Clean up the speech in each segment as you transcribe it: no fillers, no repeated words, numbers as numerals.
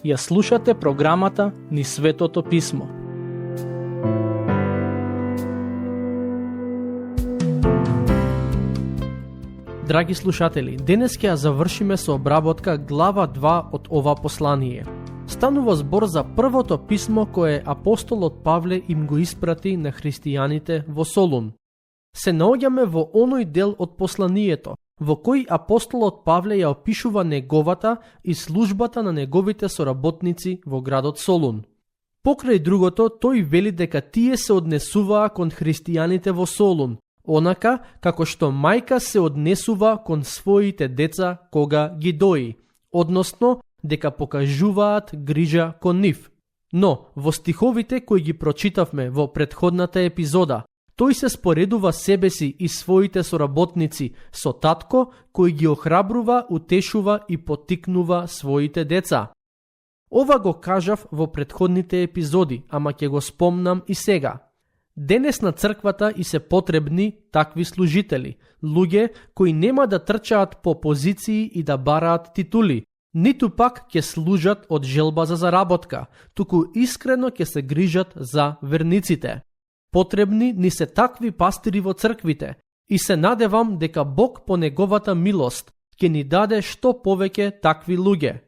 Ја слушате програмата Низ Светото Писмо. Драги слушатели, денес ќе ја завршиме со обработка глава 2 од ова послание. Станува збор за првото писмо кое апостолот Павле им го испрати на христијаните во Солун. Се наоѓаме во оној дел од посланието, во кој апостолот Павле ја опишува неговата и службата на неговите соработници во градот Солун. Покрај другото, тој вели дека тие се однесуваа кон христијаните во Солун, онака како што мајка се однесува кон своите деца кога ги дои, односно дека покажуваат грижа кон нив. Но, во стиховите кои ги прочитавме во претходната епизода, тој се споредува себе си и своите соработници со татко кој ги охрабрува, утешува и поттикнува своите деца. Ова го кажав во претходните епизоди, ама ќе го спомнам и сега. Денес на црквата и се потребни такви служители, луѓе кои нема да трчаат по позиции и да бараат титули, ниту пак ќе служат од желба за заработка, туку искрено ќе се грижат за верниците. Потребни ни се такви пастири во црквите и се надевам дека Бог по неговата милост ќе ни даде што повеќе такви луѓе.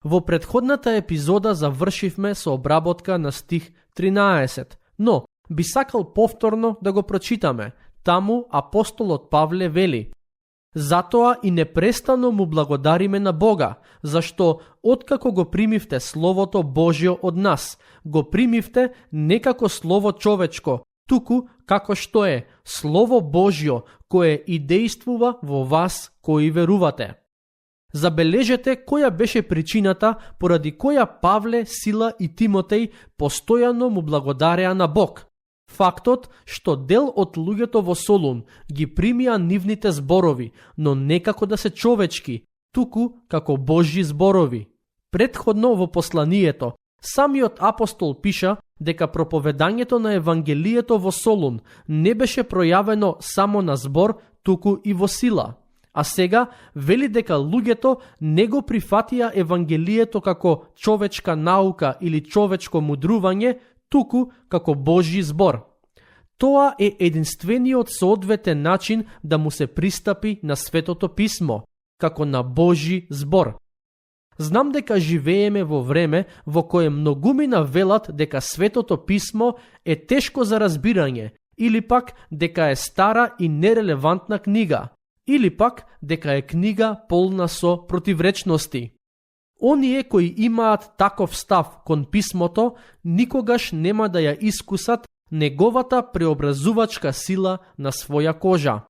Во претходната епизода завршивме со обработка на стих 13, но би сакал повторно да го прочитаме. Таму апостолот Павле вели: затоа и непрестано му благодариме на Бога, зашто откако го примивте Словото Божјо од нас, го примивте не како слово човечко, туку како што е Слово Божјо кое и действува во вас кои верувате. Забележете која беше причината поради која Павле, Сила и Тимотеј постојано му благодареа на Бог. Фактот што дел од луѓето во Солун ги примија нивните зборови, но не како да се човечки, туку како Божји зборови. Претходно во посланието, самиот апостол пиша дека проповедањето на Евангелието во Солун не беше пројавено само на збор, туку и во сила. А сега вели дека луѓето не го прифатија Евангелието како човечка наука или човечко мудрување, туку како Божји збор. Тоа е единствениот соодветен начин да му се пристапи на Светото Писмо, како на Божји збор. Знам дека живееме во време во кое многумина велат дека Светото Писмо е тешко за разбирање, или пак дека е стара и нерелевантна книга, или пак дека е книга полна со противречности. Оние кои имаат таков став кон писмото, никогаш нема да ја искусат неговата преобразувачка сила на своја кожа.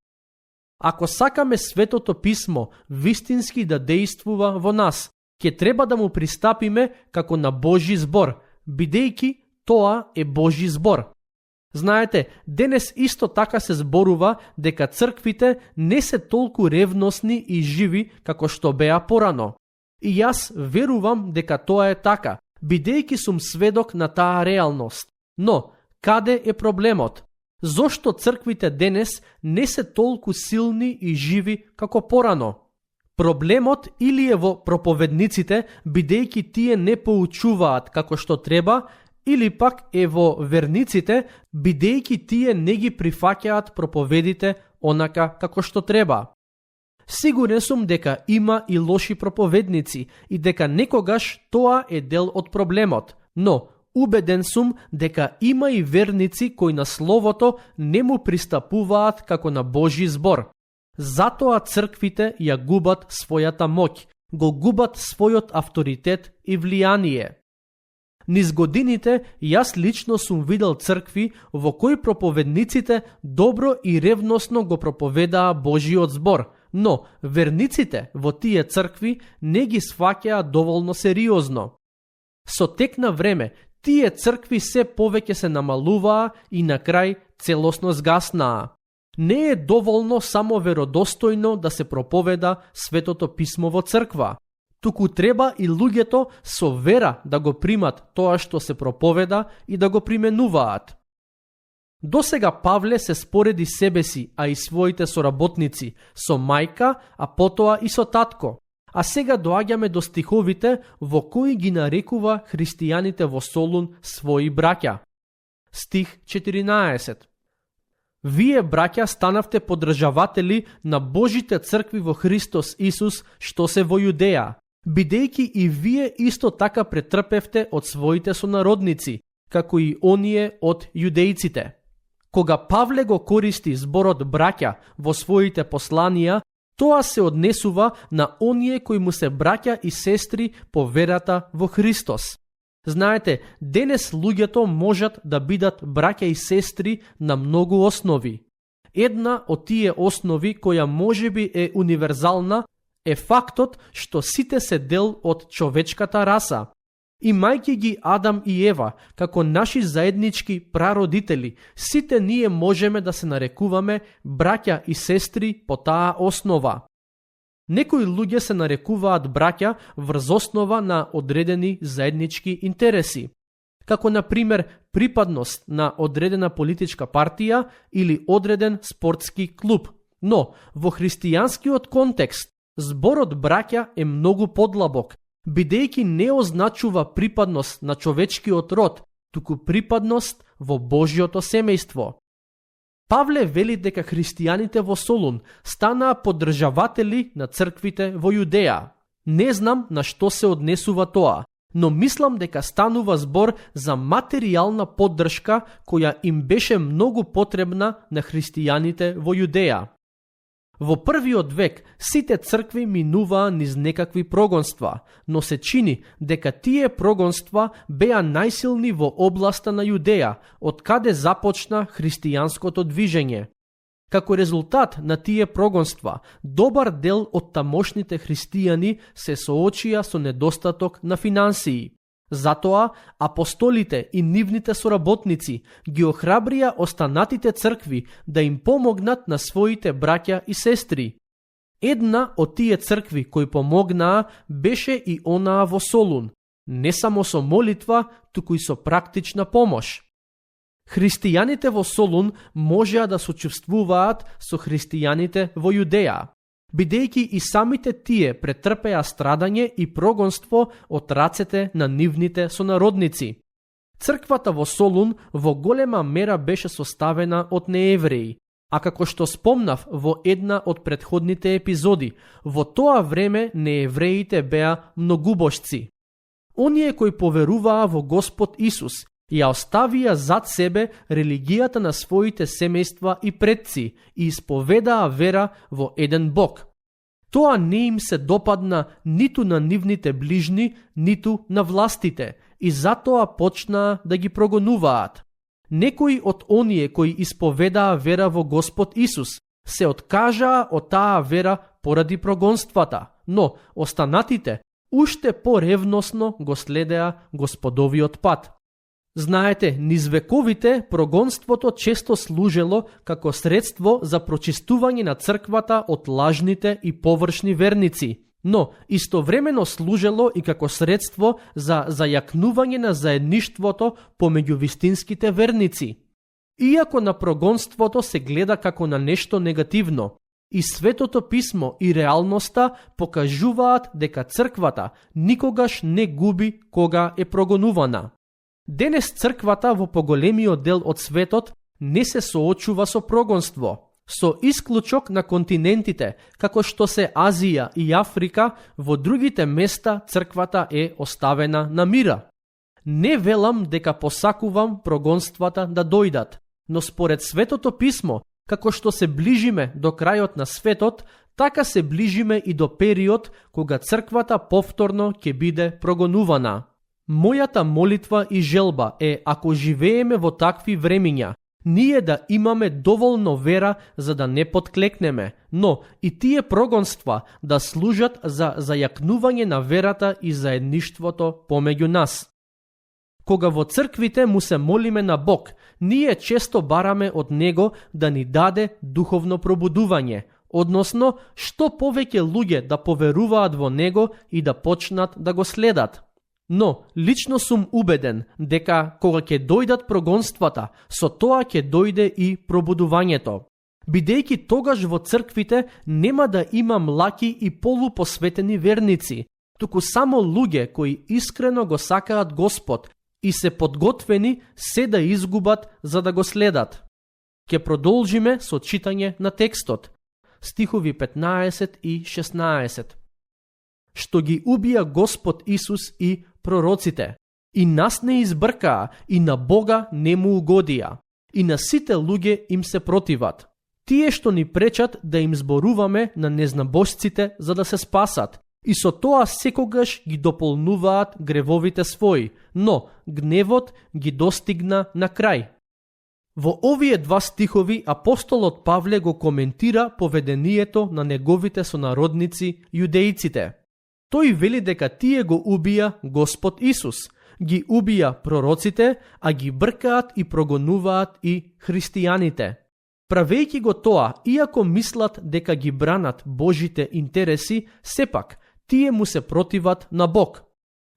Ако сакаме Светото Писмо вистински да действува во нас, ќе треба да му пристапиме како на Божји збор, бидејќи тоа е Божји збор. Знаете, денес исто така се зборува дека црквите не се толку ревностни и живи како што беа порано. И јас верувам дека тоа е така, бидејќи сум сведок на таа реалност. Но, каде е проблемот? Зошто црквите денес не се толку силни и живи како порано? Проблемот или е во проповедниците, бидејќи тие не поучуваат како што треба, или пак е во верниците, бидејќи тие не ги прифаќаат проповедите онака како што треба. Сигурен сум дека има и лоши проповедници и дека некогаш тоа е дел од проблемот, но убеден сум дека има и верници кои на Словото не му пристапуваат како на Божји збор. Затоа црквите ја губат својата моќ, го губат својот авторитет и влијание. Низ годините, јас лично сум видел цркви во кои проповедниците добро и ревносно го проповедаа Божјиот збор, но верниците во тие цркви не ги сваќаа доволно сериозно. Со тек на време, тие цркви се повеќе се намалуваа и на крај целосно згаснаа. Не е доволно само веродостојно да се проповеда Светото Писмо во црква, туку треба и луѓето со вера да го примат тоа што се проповеда и да го применуваат. Досега Павле се спореди себе си, а и своите соработници, со мајка, а потоа и со татко. А сега доаѓаме до стиховите во кои ги нарекува христијаните во Солун своји браќа. Стих 14. Вие, браќа, станавте поддржаватели на Божите цркви во Христос Исус, што се во Јудеја, бидејќи и вие исто така претрпевте од своите сонародници, како и оние од јудејците. Кога Павле го користи зборот браќа во своите посланија, тоа се однесува на оние кои му се браќа и сестри по верата во Христос. Знаете, денес луѓето можат да бидат браќа и сестри на многу основи. Една од тие основи која можеби е универзална е фактот што сите се дел од човечката раса. Имајќи ги Адам и Ева како наши заеднички прародители, сите ние можеме да се нарекуваме браќа и сестри по таа основа. Некои луѓе се нарекуваат браќа врз основа на одредени заеднички интереси, како на пример припадност на одредена политичка партија или одреден спортски клуб. Но во христијанскиот контекст зборот браќа е многу подлабок, бидејќи не означува припадност на човечкиот род, туку припадност во Божјото семејство. Павле вели дека христијаните во Солун станаа поддржаватели на црквите во Јудеја. Не знам на што се однесува тоа, но мислам дека станува збор за материјална поддршка која им беше многу потребна на христијаните во Јудеја. Во првиот век сите цркви минуваа низ некакви прогонства, но се чини дека тие прогонства беа најсилни во областа на Јудеја, од каде започна христијанското движење. Како резултат на тие прогонства, добар дел од тамошните христијани се соочија со недостаток на финансии. Затоа апостолите и нивните соработници ги охрабрија останатите цркви да им помогнат на своите браќа и сестри. Една од тие цркви кои помогнаа беше и онаа во Солун, не само со молитва, туку и со практична помош. Христијаните во Солун можеа да сочувствуваат со христијаните во Јудеја, бидејќи и самите тие претрпеа страдање и прогонство од рацете на нивните сонародници. Црквата во Солун во голема мера беше составена од неевреи, а како што спомнав во една од предходните епизоди, во тоа време неевреите беа многубожци. Оние кои поверуваа во Господ Исус ја оставија зад себе религијата на своите семејства и предци и исповедаа вера во еден Бог. Тоа не им се допадна ниту на нивните ближни, ниту на властите и затоа почнаа да ги прогонуваат. Некои од оние кои исповедаа вера во Господ Исус се откажаа од таа вера поради прогонствата, но останатите уште поревносно го следеа Господовиот пат. Знаете, низ вековите прогонството често служело како средство за прочистување на црквата од лажните и површни верници, но истовремено служело и како средство за зајакнување на заедништвото помеѓу вистинските верници. Иако на прогонството се гледа како на нешто негативно, и Светото писмо и реалноста покажуваат дека црквата никогаш не губи кога е прогонувана. Денес црквата во поголемиот дел од светот не се соочува со прогонство. Со исклучок на континентите, како што се Азија и Африка, во другите места црквата е оставена на мира. Не велам дека посакувам прогонствата да дојдат, но според Светото писмо, како што се ближиме до крајот на светот, така се ближиме и до период кога црквата повторно ќе биде прогонувана. Мојата молитва и желба е, ако живееме во такви времиња, ние да имаме доволно вера за да не подклекнеме, но и тие прогонства да служат за зајакнување на верата и заедништвото помеѓу нас. Кога во црквите му се молиме на Бог, ние често бараме од Него да ни даде духовно пробудување, односно што повеќе луѓе да поверуваат во Него и да почнат да го следат. Но, лично сум убеден дека кога ќе дојдат прогонствата, со тоа ќе дојде и пробудувањето. Бидејќи тогаш во црквите нема да има млаки и полупосветени верници, туку само луѓе кои искрено го сакаат Господ и се подготвени се да изгубат за да го следат. Ке продолжиме со читање на текстот. Стихови 15 и 16. Што ги убија Господ Исус и пророците, и нас не избркаа, и на Бога не му угодија, и на сите луѓе им се противат. Тие што ни пречат да им зборуваме на незнабожците за да се спасат, и со тоа секогаш ги дополнуваат гревовите своји, но гневот ги достигна на крај. Во овие два стихови апостолот Павле го коментира поведението на неговите сонародници јудеиците. Тој вели дека тие го убија Господ Исус, ги убија пророците, а ги бркаат и прогонуваат и христијаните. Правејќи го тоа, иако мислат дека ги бранат Божите интереси, сепак тие му се противат на Бог.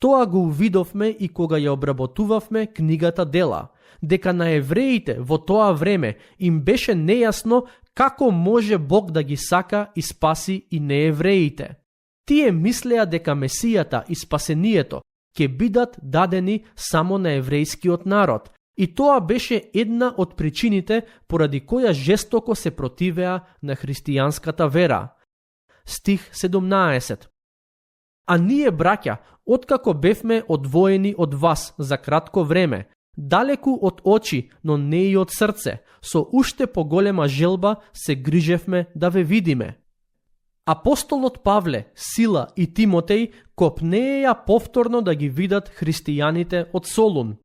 Тоа го увидовме и кога ја обработувавме книгата Дела, дека на евреите во тоа време им беше нејасно како може Бог да ги сака и спаси и неевреите. Тие мислеа дека Месијата и спасението ќе бидат дадени само на еврејскиот народ, и тоа беше една од причините поради која жестоко се противеа на христијанската вера. Стих 17. А ние, браќа, откако бевме одвоени од вас за кратко време, далеку од очи, но не и од срце, со уште поголема желба се грижевме да ве видиме. Апостолот Павле, Сила и Тимотеј копнееја повторно да ги видат христијаните од Солун.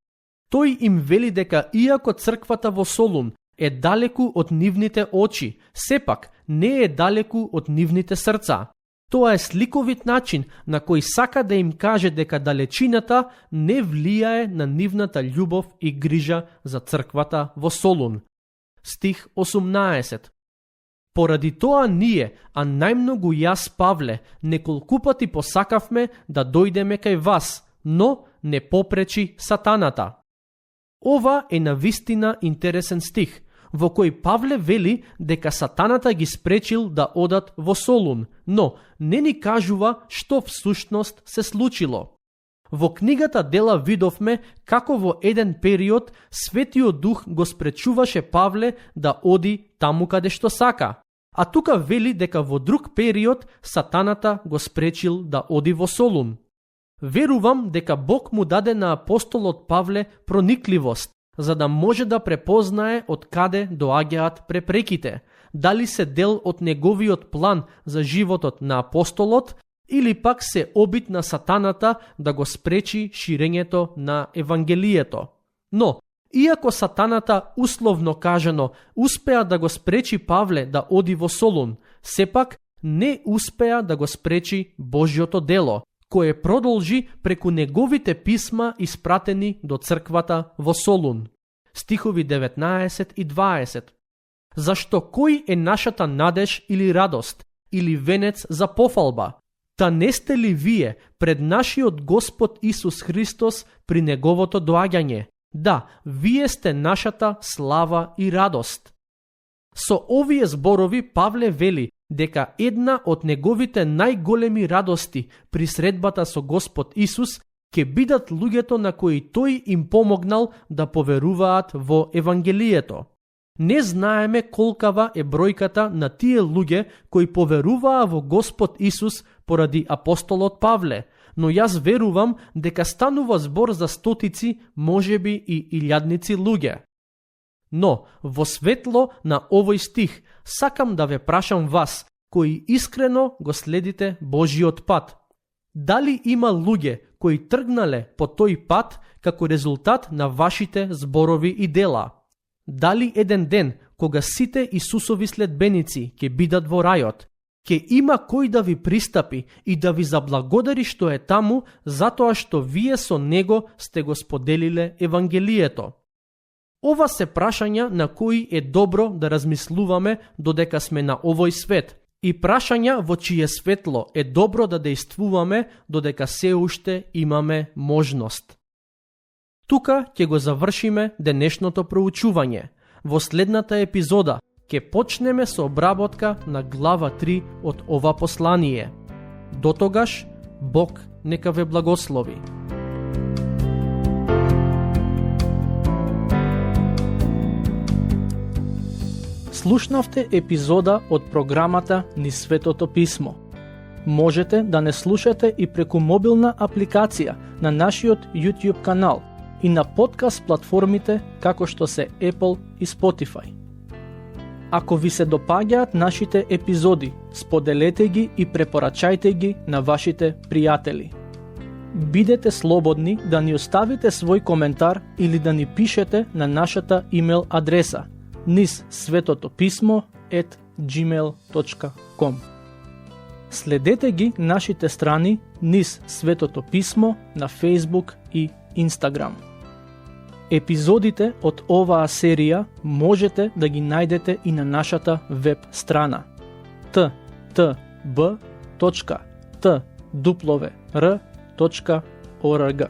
Тој им вели дека иако црквата во Солун е далеку од нивните очи, сепак не е далеку од нивните срца. Тоа е сликовит начин на кој сака да им каже дека далечината не влијае на нивната љубов и грижа за црквата во Солун. Стих 18. Поради тоа ние, а најмногу јас Павле, неколку пати посакавме да дојдеме кај вас, но не попречи сатаната. Ова е навистина интересен стих, во кој Павле вели дека сатаната ги спречил да одат во Солун, но не ни кажува што всушност се случило. Во книгата Дела видовме како во еден период Светиот Дух го спречуваше Павле да оди таму каде што сака, а тука вели дека во друг период сатаната го спречил да оди во Солун. Верувам дека Бог му даде на апостолот Павле проникливост, за да може да препознае од каде доаѓаат препреките, дали се дел од неговиот план за животот на апостолот или пак се обид на сатаната да го спречи ширењето на Евангелието. Но, иако сатаната, условно кажано, успеа да го спречи Павле да оди во Солун, сепак не успеа да го спречи Божјото дело, кое продолжи преку неговите писма испратени до црквата во Солун. Стихови 19 и 20. Зашто кој е нашата надеж или радост, или венец за пофалба? Та не сте ли вие пред нашиот Господ Исус Христос при неговото доаѓање? Да, вие сте нашата слава и радост. Со овие зборови Павле вели дека една од неговите најголеми радости при средбата со Господ Исус ќе бидат луѓето на кои тој им помогнал да поверуваат во Евангелието. Не знаеме колкава е бројката на тие луѓе кои поверуваа во Господ Исус поради апостолот Павле, но јас верувам дека станува збор за стотици, можеби и илјадници луѓе. Но, во светло на овој стих, сакам да ве прашам вас, кои искрено го следите Божиот пат. Дали има луѓе кои тргнале по тој пат како резултат на вашите зборови и дела? Дали еден ден, кога сите Исусови следбеници ќе бидат во рајот, ќе има кој да ви пристапи и да ви заблагодари што е таму, затоа што вие со него сте го споделиле Евангелието? Ова се прашања на кои е добро да размислуваме додека сме на овој свет, и прашања во чие светло е добро да действуваме додека се уште имаме можност. Тука ќе го завршиме денешното проучување. Во следната епизода ќе почнеме со обработка на глава 3 од ова послание. Дотогаш, Бог нека ве благослови. Слушнавте епизода од програмата Низ Светото Писмо. Можете да не слушате и преку мобилна апликација на нашиот YouTube канал и на подкаст платформите како што се Apple и Spotify. Ако ви се допаѓаат нашите епизоди, споделете ги и препорачајте ги на вашите пријатели. Бидете слободни да ни оставите свој коментар или да ни пишете на нашата имейл адреса nizsvetotopисmo@gmail.com. Следете ги нашите страни Низ Светото Писмо на Facebook и Instagram. Епизодите од оваа серија можете да ги најдете и на нашата веб страна ttb.twr.org.